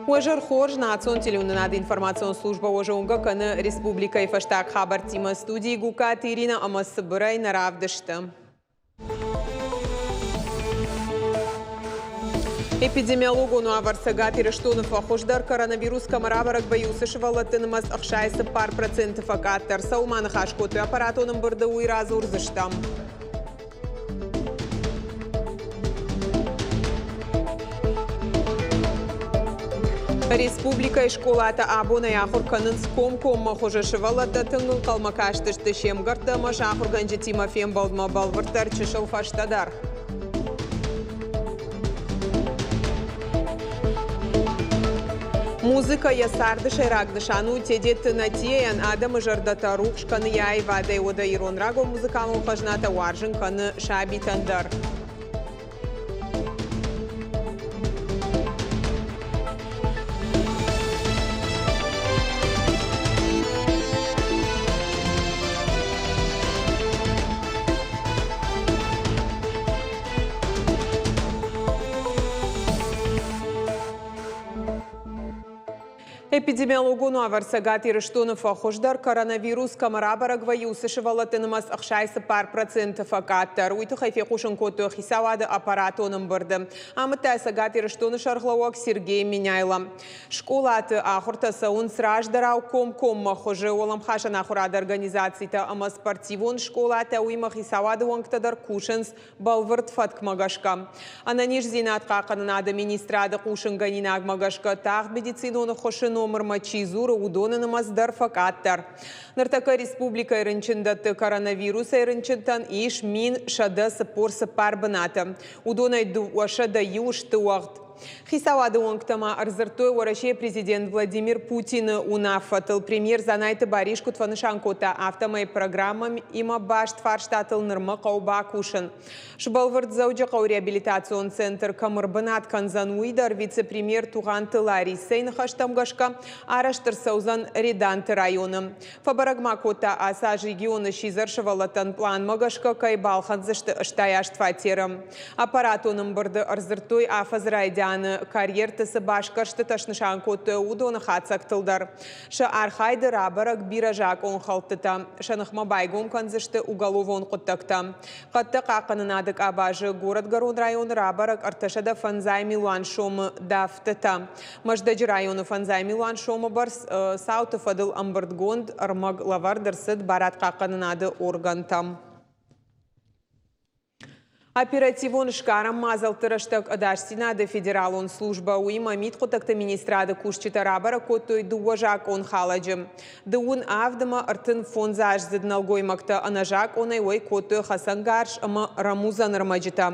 Уӕ зӕр хорз, национ телеуынынады информацион службӕ уӕ зонгӕ кӕны республикӕйы фӕстаг хабӕрттимӕ студийы Гукаты Ирина ӕмӕ цыбырӕй нӕ равдысты. Эпидемиологон уавӕр Цӕгат Ирыстоны фӕхуыздӕр. Коронавирус кӕмӕ рабӕрӕг вӕййы, уыцы сывӕллӕтты нымӕц 64% фӕкъаддӕр. Цӕуыл ма ныхас кодтой аппаратон ӕмбырды, уый радзурдзыстӕм. Республикӕйы скъолатӕ абонӕй ахуыр кӕнынц комкоммӕ хуызы. Сывӕллӕттӕ тынг ӕнхъӕлмӕ кастысты се мгӕрттӕ ӕмӕ сӕ ахуыргӕнджытимӕ фембӕлдмӕ, бӕлвырддӕр чысыл фӕстӕдӕр. Музыкӕ йӕ царды сӕйраг нысан у Тедеты Натияйӕн. Адӕмы зӕрдӕтӕ рухс кӕны йӕ аивадӕй, уӕдӕ ирон рагон музыкалон хӕзнатӕ уарзын кӕны сабитӕн дӕр. Эпидемиологон уавӕр Цӕгат Ирыстоны фӕхуыздӕр. Коронавирус кӕмӕ рабӕрӕг вӕййы, уыцы сывӕллӕтты нымӕц 64% фӕкъаддӕр. Уый тыххӕй фехъусын кодтой хицауады аппаратон ӕмбырды. Амыдта Цӕгат Ирыстоны сӕргълӕууӕг Сергей Меняйло. Скъолаты ахуыртӕ цӕуынц раздӕрау комкоммӕ хуызы. Уӕлӕмхасӕн ахуырады организацитӕ ӕмӕ спортивон скъолатӕ, уыимӕ хицауады уӕнгтӕ дӕр кусынц бӕлвырд фӕткмӕ гӕсгӕ. Ӕнӕниздзинад хъахъхъӕнынады министрады хъусынгӕнинагмӕ гӕсгӕ тагъд медицинон ӕххуысы номырмӕ чи дзуры, уыдоны нымӕц дӕр фӕкъаддӕр. Ныртӕккӕ республикӕйы рынчындӕтты коронавирусӕй рынчынтӕн ис 1144 бынаты. Уыдонӕй 201 сты уӕгъд. Хицауады уӕнгтӕ ма ӕрдзырдтой Уӕрӕсейы президент Владимир Путины уынаффӕтыл. Премьер Дзанайты Барис куыд фӕнысан кодта, афтӕмӕй программӕимӕ баст фарстатыл нырмӕ хъӕуы бакусын. Сбӕлвырд Дзӕуджыхъӕуы реабилитацион центр кӕм ӕрбынат кӕндзӕн, уый дӕр вице-премьер Тугъанты Ларисӕйы ныхӕстӕм гӕсгӕ арӕзт ӕрцӕудзӕн Реданты районы. Фӕбӕрӕг ма кодта, ацы аз регионы сидзӕр сывӕллӕттӕн пъланмӕ гӕсгӕ кӕй балхӕндзысты 88 фатеры. Аппаратон ӕмбырды ӕрдзырдтой афӕдзы райдианы карьерты цы басгӕрстытӕ снысан кодтой, уыдоны хатдзӕгтыл дӕр. Сӕ архайды рабӕрӕг бирӕ закъонхӕлдтытӕ. Сӕ ныхмӕ байгом кӕндзысты уголовон хъуыддӕгтӕ. Хъӕдты хъахъхъӕнынады къабазы Горӕтгӕрон районы рабӕрӕг 305 милуан сомы дӕфтытӕ. Мӕздӕджы районы фӕндзай милуан сомы бӕрц цауты фӕдыл ӕмбырдгонд ӕрмӕг лӕвӕрд ӕрцыд барадхъахъхъӕнынады органтӕм. Оперативон сгарӕн мадзӕлтты рӕстӕг ӕдасдзинады федералон службӕ, уыимӕ мидхъуыддӕгты министрады кусджытӕ рабӕрӕг кодтой дыууӕ закъонхалӕджы. Дыууын авд ӕмӕ 35-аздзыд нӕлгоймӕгтӕ ӕнӕзакъонӕй уӕй кодтой хӕцӕнгарз ӕмӕ рӕмудзӕн ӕрмӕджытӕ.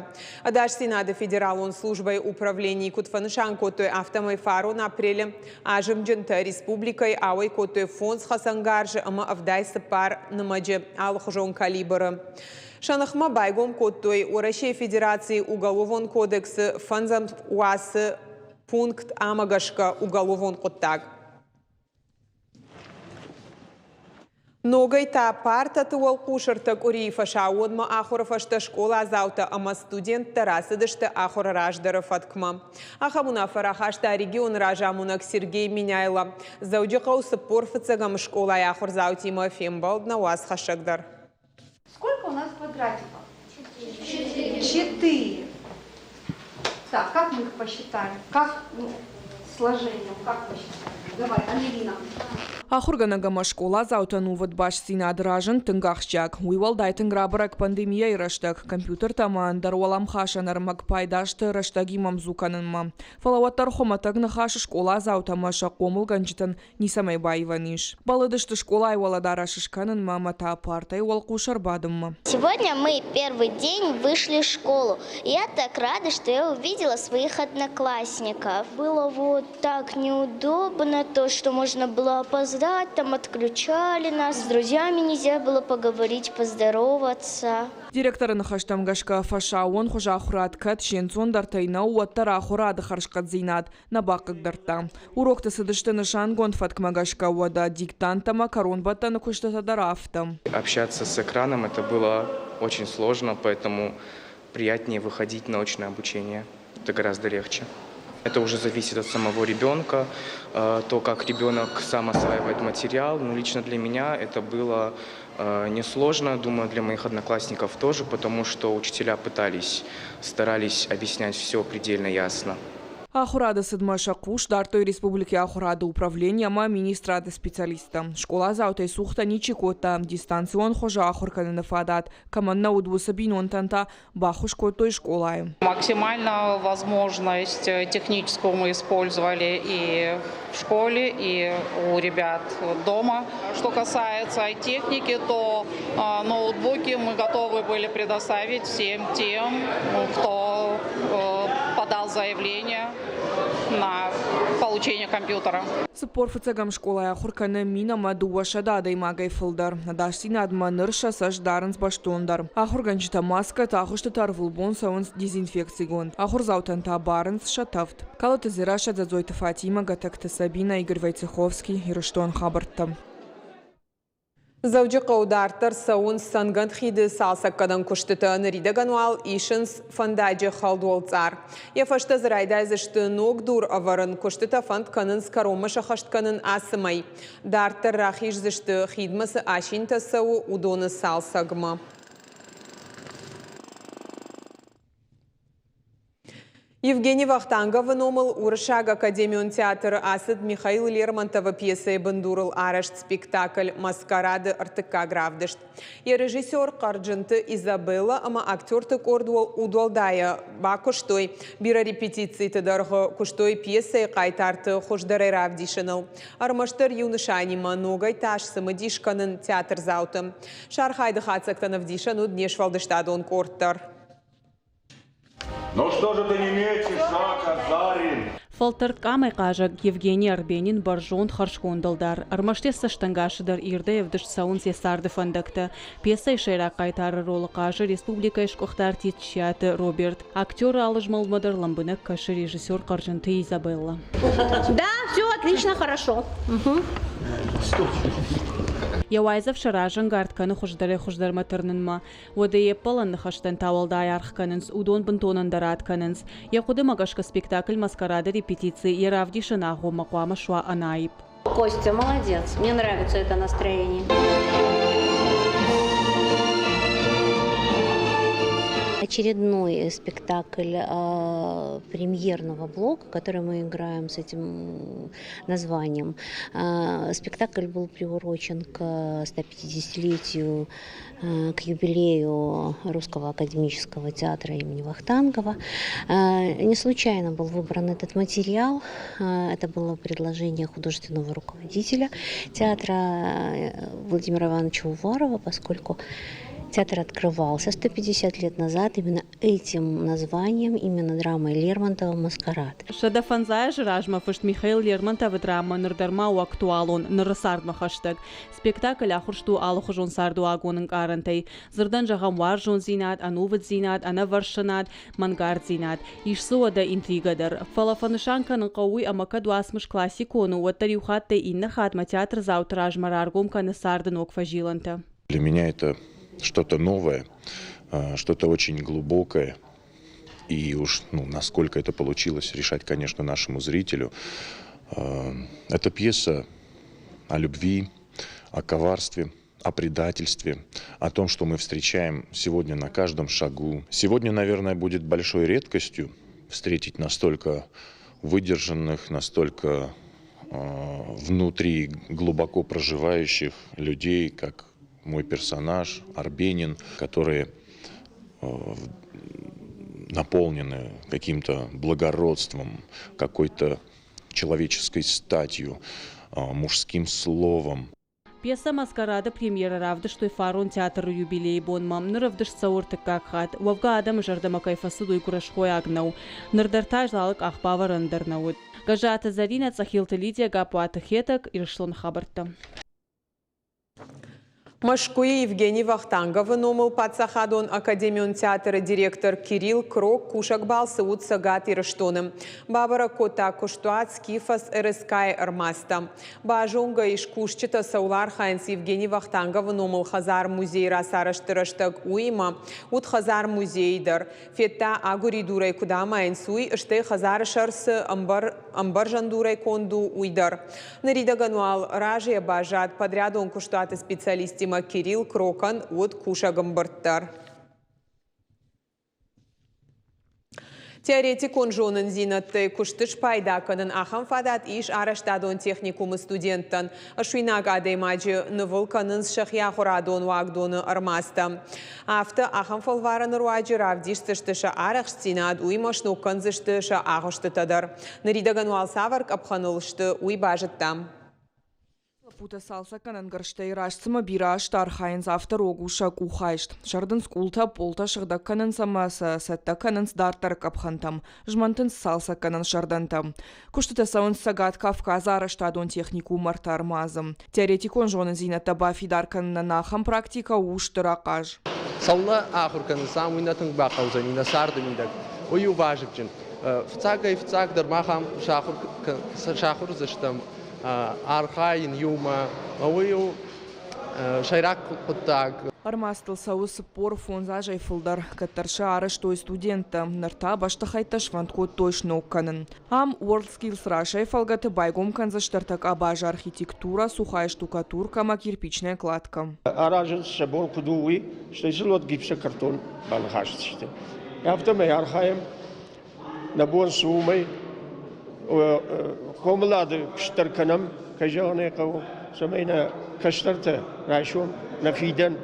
Ӕдасдзинады федералон службӕйы управленийы куыд фӕнысан кодтой, афтӕмӕй фарон апрелы азымджынтӕ республикӕйы ауӕй кодтой фондз хӕцӕнгарзы ӕмӕ 74 нымӕджы алыхуызон калибры. Сӕ ныхмӕ байгом кодтой Уӕрӕсейы Федерацийы Уголовон кодексы фӕндзӕм уацы пункт ӕмӕ гӕсгӕ уголовон хъуыддаг. Ногӕй та партӕты уӕлхъус ӕртӕ къуырийы фӕсаууонмӕ ахуыры фӕстӕ скъоладзаутӕ ӕмӕ студенттӕ рацыдысты ахуыры раздӕры фӕткмӕ. Ахӕм уынаффӕ рахаста регионы разамонӕг Сергей Меняйло. Дзӕуджыхъӕуы 45-ӕм скъолайы ахуырдзаутимӕ фембӕлд нӕ уацхӕссӕг дӕр. Сколько у нас квадратиков? Четыре. Четыре. Так, как мы их посчитаем? Как ну, сложением, как посчитаем? Давай, Ангелина. Ахуыргӕнӕг ӕмӕ скъоладзаутӕн ӕнувыд бастдзинад рӕзын тынг ахсджиаг. Уый уӕлдай тынг рабӕрӕг пандемийӕйы рӕстӕг. Компьютертӕ ӕмӕ ӕндӕр уӕлӕмхасӕн ӕрмӕг пайда сты рӕстӕгимӕ ӕмдзу кӕнынмӕ. Фӕлӕ уӕддӕр хуымӕтӕг ныхасы скъоладзаутӕ ӕмӕ сӕ хъомылгӕнджытӕн ницӕмӕй баивӕн ис. Бӕллыдысты скъолайы уӕлӕдарӕс скӕнынмӕ ӕмӕ та партӕйы уӕлхъус ӕрбадынмӕ. Сегодня мы первый день вышли в школу. Я так рада, что я увидела своих одноклассников. Было вот так неудобно, то, что можно было опоздать, там отключали нас, с друзьями нельзя было поговорить, поздороваться. Директоры ныхӕстӕм гӕсгӕ, фӕсаууон хуыз ахуырад кӕд се нцондӕртӕй нӕу, уӕддӕр ахуырады хӕрзхъӕддзинад нӕ бахъыгдардта. Урокты цыдысты нысангонд фӕткмӕ гӕсгӕ, уӕдӕ диктант ӕмӕ кӕронбӕттӕны куыстытӕ дӕр афтӕ. Общаться с экраном это было очень сложно, поэтому приятнее выходить на очное обучение. Это гораздо легче. Это уже зависит от самого ребенка, то, как ребенок сам осваивает материал. Но лично для меня это было несложно, думаю, для моих одноклассников тоже, потому что учителя пытались, старались объяснять все предельно ясно. Ахуырады цыдмӕ сӕ хъус дардтой республикӕйы ахуырады управлени ӕмӕ министрады специалисттӕ. Скъоладзаутӕй цухтӕ ничи кодта, дистанцион хуызы ахуыр кӕныны фадат кӕмӕн нӕ уыд, уыцы бинонтӕн та баххуыс кодтой скъолайы. Максимально возможность техническую мы использовали и в школе, и у ребят дома. Что касается техники, то ноутбуки мы готовы были предоставить всем тем, кто подал заявление на получение компьютера. Цыппор фыццӕгӕм скъолайы ахуыр кӕны мин ӕмӕ дыууӕсӕдӕ адӕймагӕй фылдӕр. Ӕдасдзинадмӕ ныр сӕ цӕст дарынц бӕстондӕр. Ахуыргӕнджытӕ маскӕтӕ агъуыстыты ӕрвылбон цӕуынц дезинфекцигонд. Ахуырдзаутӕн та барынц сӕ тӕвд. Калоты Дзерассӕ, Дзӕдзойты Фатимӕ, Гӕтӕгты Сабинӕ, Игорь Войцеховский, Ирыстон хабӕрттӕ. Дзӕуджыхъӕуы дарддӕр цӕуынц цӕнгӕт хиды цалцӕггӕнӕн куыстытӕ. Ныридӕгӕн уал исынц фӕндаджы хӕлд уӕлцъар. Йӕ фӕстӕ дзы райдайдзысты ног дур ӕвӕрын. Куыстытӕ фӕнд кӕнынц кӕронмӕ сӕххӕст кӕнын ацы мӕй. Дарддӕр рахиздзысты, хидмӕ цы асинтӕ цӕуы, уыдоны цалцӕгмӕ. Евгений Вахтанговы номыл Уырыссаг академион театры ацыд Михаил Лермонтовы пьесӕйы бындурыл арӕзт спектакль «Маскарады» ӕртыккаг равдыст. Йӕ режиссер Хъӕрджынты Изабелла ӕмӕ актерты къорд удуӕлдайӕ бакуыстой. Бирӕ репетициты дӕргъы куыстой пьесӕйы хъайтарты хуыздӕрӕй равдисыныл. Ӕрмӕстдӕр иу нысанимӕ ногӕй та сцымыдис кӕнын театрдзауты. Сӕ архайды хатдзӕгтӕн ӕвдисӕн уыд не сфӕлдыстадон къорд дӕр. Ну что же ты не мечешь, Жака, Зарин? Фӕлтӕрд къамӕй хъазӕг Евгений Арбенин бӕрзонд хӕрзконд ӕлдар. Ӕрмӕст йӕ цӕстӕнгасы дӕр ирдӕй ӕвдыст цӕуынц йӕ царды фӕндӕгтӕ. Пьесӕйы сӕйраг хъайтары ролы хъазы республикӕйы сгуыхт артист Чиаты Роберт. Актеры алы змӕлдмӕ дӕр лӕмбынӕг кӕсы режиссер Хъӕрджынты Изабеллӕ. Да, все отлично, хорошо. Угу. Йӕ уайдзӕф сӕ разӕнгард кӕны хуыздӕрӕй-хуыздӕрмӕ тырнынмӕ. Уӕдӕ йе ппӕлӕн ныхӕстӕн та уӕлдай аргъ кӕнынц, уыдон бынтон ӕндӕр ад кӕнынц. Йӕ хъуыдымӕ гӕсгӕ спектакль «Маскарад»-ы репетици йӕ равдисын агъоммӕ хъуамӕ суа ӕнаипп. Костя, молодец. Мне нравится это настроение. Очередной спектакль премьерного блока, который мы играем с этим названием. Спектакль был приурочен к 150-летию, к юбилею Русского академического театра имени Вахтангова. Не случайно был выбран этот материал. Это было предложение художественного руководителя театра Владимира Ивановича Уварова, поскольку театр открывался 150 лет назад именно этим названием, именно драмой Лермонтова «Маскарад». 150 азы размӕ фыст Михаил Лермонтовы драмӕ ныр дӕр ма у актуалон, ныры цардмӕ хӕстӕг. Спектакль ахуырст у алыхуызон цардуагон ӕнкъарӕнтӕй. Дзырдӕн зӕгъӕм, уарзондзинад, ӕнувыддзинад, ӕнӕвӕрсынад, мӕнгарддзинад. Ис дзы уӕдӕ интригӕ дӕр. Фӕлӕ фӕнысан кӕнын хъӕуы уый, ӕмӕ кӕд уацмыс классикон у, уӕддӕр иу хаттӕй иннӕ хатмӕ театрдзауты размӕ раргом кӕны царды ног фӕзилӕнтӕ. Для меня это что-то новое, что-то очень глубокое. И уж ну, насколько это получилось, решать, конечно, нашему зрителю. Это пьеса о любви, о коварстве, о предательстве, о том, что мы встречаем сегодня на каждом шагу. Сегодня, наверное, будет большой редкостью встретить настолько выдержанных, настолько внутри глубоко проживающих людей, как мой персонаж Арбенин, которые наполнены каким-то благородством, какой-то человеческой статью, мужским словом. Пьесӕ «Маскарад»-ы премьерӕ равдыстой фарон театры юбилейы бонмӕ. Ныр ӕвдыст цӕуы ӕртыккаг хатт. Уӕвгӕ адӕмы зӕрдӕмӕ кӕй фӕцыд, уый гуырысхойаг нӕу. Ныр дӕр та залы къахбавӕрӕн дӕр нӕ уыд. Гӕззаты Зӕринӕ, Цъӕхилты Лидия, Гаппуаты Хетӕг, Ирыстоны хабӕрттӕ. Мӕскуыйы Евгений Вахтанговы номыл паддзахадон академион театры директор Кирилл Крок кусӕг балцы уыд Цӕгат Ирыстоны. Бабӕрӕг кодта куыстуат Скифос РСК-йы ӕрмадзтӕ. Базонгӕ ис, кусджытӕ цӕуыл архайынц Евгений Вахтанговы номыл хӕдзар-музейы рацарӕзты рӕстӕг, уыимӕ. Уыд хӕдзар-музейы дӕр. Федта, агуыридурӕй куыд амайынц, уый, стӕй хӕдзары сӕр цы ӕмбӕрзӕндурӕй конд у, уый дӕр. Ныридӕгӕн уал разыйӕ баззад подрядон куыстуаты специалисттимӕ Кирилл Крокӕн уыд кусӕг ӕмбырд дӕр. Теоретикон зонындзинӕдтӕй куысты спайда кӕнын ахӕм фадат ис арӕзтадон техникумы студенттӕн. Суинаг адӕймаджы нывыл кӕнынц сӕхи ахуырадон уагдоны ӕрмадзтӕ. Афтӕ, ахӕм фӕлварӕны руаджы равдисдзысты сӕ арӕхстдзинад, уыимӕ сног кӕндзысты сӕ агъуыстытӕ дӕр. Ныридӕгӕн уал цавӕр къӕпхӕныл сты, уый базыдтам. Лӕппутӕ цалцӕггӕнӕн гӕрзтӕй раст цыма бирӕ азты архайынц, афтӕ рог у сӕ къухайст. Сӕрдынц къултӕ, пъолтӕ сыгъдӕг кӕнынц ӕмӕ сӕ цӕттӕ кӕнынц дарддӕры къӕпхӕнтӕм, змӕнтынц цалцӕггӕнӕн сӕрдӕнтӕ. Куыстытӕ цӕуынц Цӕгат Кавказы арӕзтадон техникум ӕртӕ ӕрмадзы. Теоретикон зонындзинӕдтӕ бафидар кӕнынӕн ахӕм практикӕ у стыр ахъаз. Цӕуылнӕ ахуыр кӕнынц ам, уый нӕ тынг бахъӕудзӕни нӕ царды мидӕг. Уый у вазыгджын. Фыццагӕй-фыццагдӕр мах ам сахуыр уыдзыстӕм архайын иумӕ. Уый у сӕйраг хъуыддаг. Ӕрмадзтыл цӕуы 45 азӕй фылдӕр. Кӕддӕр сӕ арӕзтой студенттӕ, ныр та бӕстыхӕйттӕ сфӕнд кодтой сног кӕнын. Ам WorldSkills Russia-йы фӕлгӕты байгом кӕндзысты ӕртӕ къабазы архитектурӕ, сухая штукатурка ӕмӕ кирпичная кладка. Аразынц сӕ бон куыд у, уый, стӕй сын уӕд гипсокартон баныхасдзысты. Афтӕмӕй архайӕм, нӕ бон цы уымӕй хъомылады куыст дӕр кӕнӕм, кӕй зӕгъын ӕй хъӕуы, цӕмӕй нӕ кӕстӕртӕ райсом нӕ фидӕн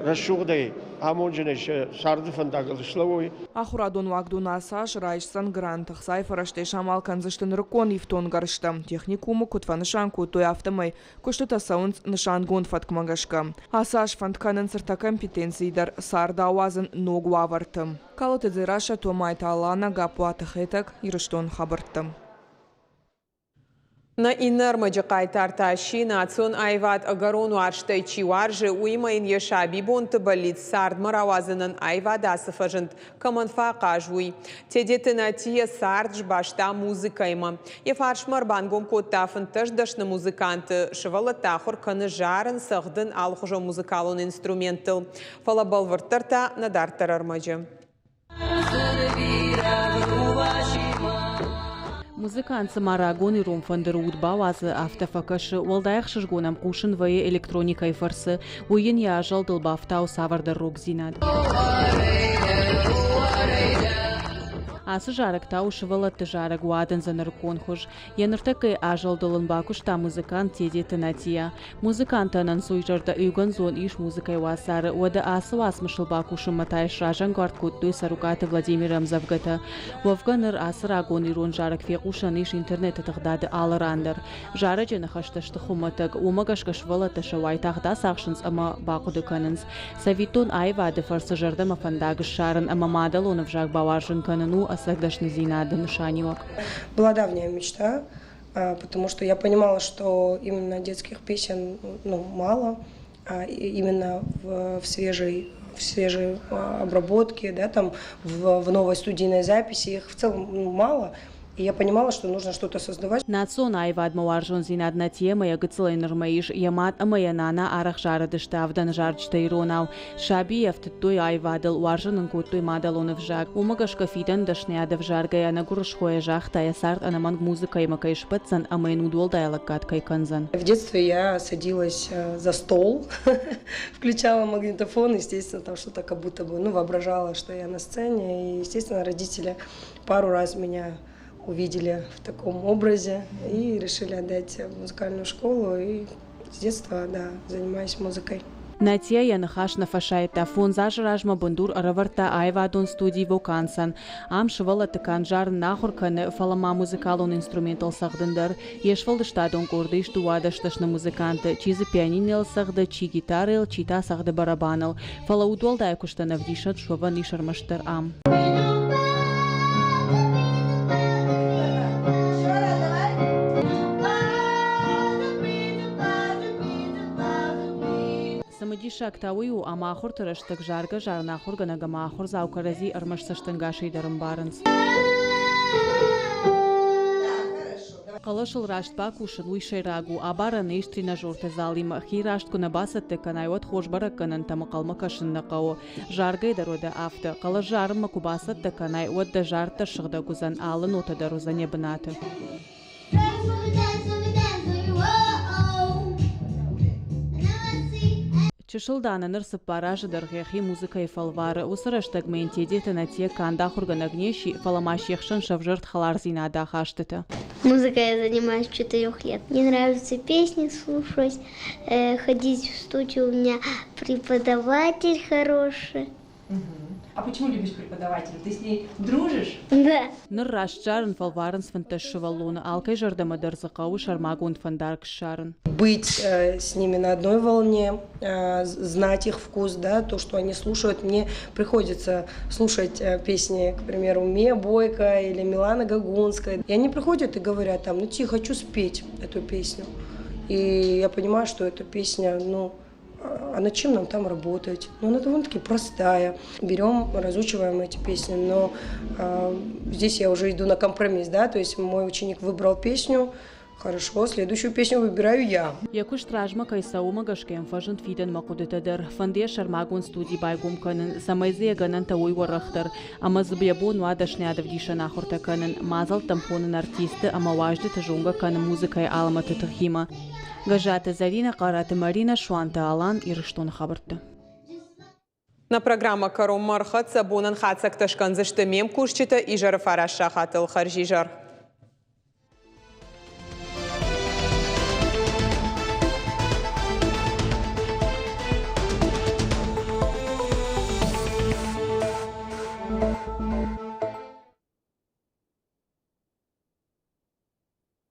рӕсугъдӕй, амондджынӕй сӕ царды фӕндагыл слӕууой. Ахуырадон уагдон ацы аз райсдзӕн грант. Ӕхцайы фӕрӕзтӕй самал кӕндзысты нырыккон ифтонггӕрзтӕ. Техникумы куыд фӕнысан кодтой, афтӕмӕй куыстытӕ цӕуынц нысангонд фӕткмӕ гӕсгӕ. Ацы аз фӕнд кӕнынц ӕртӕ компетенцийы дӕр царды ауадзын ног уавӕрты. Калоты Дзерассӕ, Томайты Алана, Гаппуаты Хетӕг, Ирыстон хабӕрттӕ. Нӕ иннӕ ӕрмӕджы хъайтар та сси, национ аивад ӕгӕрон уарзтӕй чи уарзы, уыимӕ йын йӕ сабибонты бӕллиц цардмӕ рауадзынӕн аивад ацы фӕзынд кӕмӕн фӕахъаз, уый. Тедеты Нати йӕ цард сбаста музыкӕимӕ. Йӕ фарсмӕ ӕрбангом кодта 15 дӕсны музыканты. Сывӕллӕттӕ ахуыр кӕны зарын, цӕгъдын алыхуызон музыкалон инструменттыл. Фӕлӕ бӕлвырддӕр та нӕ дарддӕр ӕрмӕджы. Музыкант цыма рагон ирон фӕндыры уд бауадзы, афтӕ фӕкӕсы, уӕлдай ӕхсызгон ӕм хъусын вӕййы электроникӕйы фӕрцы, уый йын йӕ азӕлдыл бафтауы цавӕрдӕр рогдзинад. Ацы зарӕг та у сывӕллӕтты зарӕг уадындзы нырыккон хуыз. Йӕ ныртӕккӕйы азӕлдыл ын бакуыста музыкант Тедеты Натия. Музыкантӕн ӕнцойзӕрдӕ иугӕндзон ис музыкӕйы уацары, уӕдӕ ацы уацмысыл бакусынмӕ та сразӕнгард кодтой Цӕрукъаты Владимиры ӕмдзӕвгӕтӕ. Уӕвгӕ ныр ацы рагон ирон зарӕг фехъусӕн ис интернеты тыгъдады алы ран дӕр. Зарӕджы ныхӕстӕ сты хуымӕтӕг, уымӕ гӕсгӕ сывӕллӕттӕ сӕ уайтагъд ацахсынц ӕмӕ бахъуыды кӕнынц. Цӕвиттон, аивады фӕрцы зӕрдӕмӕ фӕндаг ссарын ӕмӕ мадӕлон ӕвзаг бауарзын кӕнын у ӕцӕг дӕсныдзинады нысаниуӕг. Была давняя мечта, потому что я понимала, что именно детских песен, ну, мало, именно в свежей обработке, да, там, в новой студийной записи их в целом, ну, мало. И я понимала, что нужно что-то создавать. Национ аивадмӕ уарзондзинад Натиямӕ йӕ гыццылӕй нырмӕ ис. Йӕ мад ӕмӕ йӕ нана арӕх зарыдысты авдӕны зарджытӕ иронау. Сабийы ӕфтыдтой аивадыл, уарзын ын кодтой мадӕлон ӕвзаг. Уымӕ гӕсгӕ фидӕн дӕсныйад ӕвзаргӕйӕ ӕнӕгуырысхойӕ загъта, йӕ цард ӕнӕмӕнг музыкӕимӕ кӕй сбӕтдзӕн ӕмӕ йын удуӕлдай лӕггад кӕй кӕндзӕн. В детстве я садилась за стол, включала магнитофон, естественно, там что-то как будто бы, ну, воображала, что я на сцене. И, естественно, родители пару раз меня увидели в таком образе и решили отдать в музыкальную школу. И с детства, да, занимаюсь музыкой. Натия йӕ ныхас нӕ фӕсайдта. Фондз азы размӕ бындур ӕрӕвӕрдта аивадон студи «Вокансӕн». Ам сывӕллӕтты канд зарын нӕ ахуыр кӕны, фӕлӕ ма музыкалон инструментыл цӕгъдын дӕр. Йе сфӕлдыстадон къорды ис 12 дӕсны музыканты, чи дзы пианинойыл цӕгъды, чи гитарӕйыл, чи та цӕгъды барабаныл. Фӕлӕ удуӕлдай куыстӕн ӕвдисӕн суӕвӕн ис ӕрмӕстдӕр ам. Цымыдисаг та уый у, ӕмӕ ахуырты рӕстӕг заргӕ-зарын ахуыргӕнӕг ӕмӕ ахуырдзау кӕрӕдзи ӕрмӕст цӕстӕнгасӕй дӕр ӕмбарынц. Хъӕлӕсыл раст бакусын, уый сӕйраг у. Абарӕн ис тренажерты залимӕ. Хи раст куы нӕ бацӕттӕ кӕнай, уӕд хорз бӕрӕггӕнӕнтӕм ӕнхъӕлмӕ кӕсын нӕ хъӕуы. Заргӕ дӕр уӕдӕ афтӕ. Хъӕлӕс зарынмӕ куы бацӕттӕ кӕнай, уӕд дӕ зард дӕр сыгъдӕг уыдзӕн, алы нотӕ дӕр уыдзӕн йӕ бынаты. Чысыл Дана ныр цыппар азы дӕргъы йӕхи музыкӕйы фӕлвары. Уыцы рӕстӕгмӕ йын Тедеты Натия канд ахуыргӕнӕг не сси, фӕлӕ ма се хсӕн сӕвзӕрд хӕлардзинады ахастытӕ. Музыкой я занимаюсь с четырех лет. Мне нравится песни слушать, ходить в студию. У меня преподаватель хороший. А почему любишь преподавателя? Ты с ней дружишь? Да. Ныр раст зарын фӕлварынц 15 сывӕллоны, алкӕй зӕрдӕмӕ дӕр дзы хъӕуы сӕрмагонд фӕндаг ссарын. Быть с ними на одной волне, знать их вкус, да, то, что они слушают. Мне приходится слушать песни, к примеру, Мия Бойко или Милана Гогунская. И они приходят и говорят там, ну, тихо, хочу спеть эту песню. И я понимаю, что эта песня, ну, а над чем нам там работать? Ну, она довольно-таки простая. Берем, разучиваем эти песни, но здесь я уже иду на компромисс, да, то есть мой ученик выбрал песню, хорошо, следующую песню выбираю я. Йӕ куыст размӕ кӕй цӕуы, уымӕ гӕсгӕ йӕм фӕзынд фидӕнмӕ хъуыдытӕ дӕр. Фӕнды йӕ сӕрмагонд студи байгом кӕнын, цӕмӕй дзы йӕ гӕнӕнтӕ уой уӕрӕхдӕр ӕмӕ дзы йӕ бон уа дӕсныйад ӕвдисӕн ахуыртӕ кӕнын, мадзӕлттӕм хонын артистты ӕмӕ уазджыты зонгӕ кӕнын музыкӕйы алӕмӕты тыхимӕ. Гӕззаты Зӕринӕ, Хъараты Маринӕ, Суанты Алан, Ирыстоны хабӕрттӕ. Нӕ программӕ кӕронмӕ ӕрхӕццӕ, бонӕн хатдзӕгтӕ скӕндзысты ме мкусджытӕ изӕры фараст сахатыл. Хӕрзизӕр!